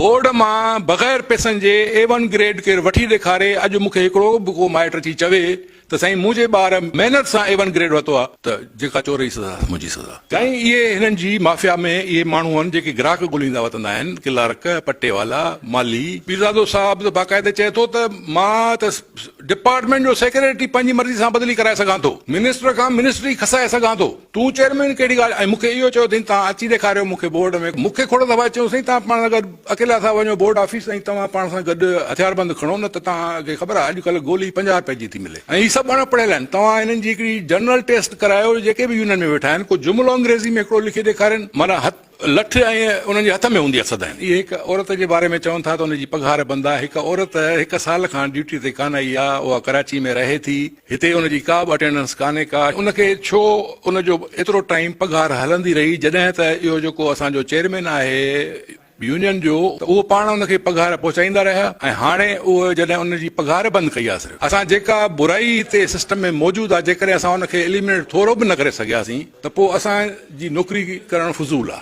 Board مان بغير پئسن جي اي ون گريڊ ڪير وٺي ڏيکاري، اڄ مون کي هڪڙو به ڪو مائٽ اچي چوي ته سائين منهنجي ٻار محنت سان اي ون گريڊ ورتو آ ته جيڪا چور جي سزا منهنجي سزا. سائين اهي هنن جي مافيا ۾ اهي ماڻهو آهن جيڪي گراهڪ ڳوليندا وتندا آهن، ڪلارڪ، پٽيوالا، مالهي. پيرزادو صاحب ته باقاعده چئي ٿو ته مان ته ڊپارٽمينٽ جو سيڪريٽري پنهنجي مرضي سان بدلي ڪرائي سگهان ٿو، منسٽر کان منسٽري کسائي سگهان ٿو، تون چيئرمين ڪهڙي ڳالهه ۽ مون کي اهو چيو اٿئين توهان اچي ڏيکاريو مون کي بورڊ ۾، مون کي کوڙ دفعا چيو سائين توهان پاڻ سان گڏ اڪيلا ٿا وڃو بورڊ آفيس ۽ توهان پاڻ سان گڏ هٿياربند کڻو نه ته توهان کي خبر آهي اڄڪلهه گولي 50 رپئي جي ٿي ملي ۽ هي سڀ اڻ پڙهيل آهن توهان هنن جي هڪڙي جنرل ٽيسٽ ڪرايو جيڪي به يونين ۾ ويٺا آهن ڪو جملو انگريزي ۾ هڪڙو لکي ڏيکارين معنيٰ هٿ لٺ ۽ انهن جي هٿ ۾ هوندي آهي سدائين. اهي هڪ عورت جي باري ۾ چون ٿا ته ان جي پگهار بند آهي. هڪ عورت هڪ سال کان ڊيوٽي تي ڪانه آئي آهي، اها ڪراچي ۾ رهي ٿي، هتي ان جي ڪا به اٽينڊنس ڪانهي ڪا، ان کي ڇو ان جو ايترو ٽائيم پگهار هلندي رهي جڏهن ته اهو جيڪو اسان جو چيئرمين آهي يونين جو ته اهو پاڻ ان کي پگهار پهچائيندا رهيا ۽ هاڻي اهو جڏهن ان جي پگهار بند ڪئي آهي صرف اسان جيڪا برائي هتي سسٽم ۾ موجود آهي جيڪڏهن اسان ان کي اليمينيٽ ٿورو به نه ڪري سگهياسين ته پوء اسان جي نوڪري ڪرڻ فضول آ.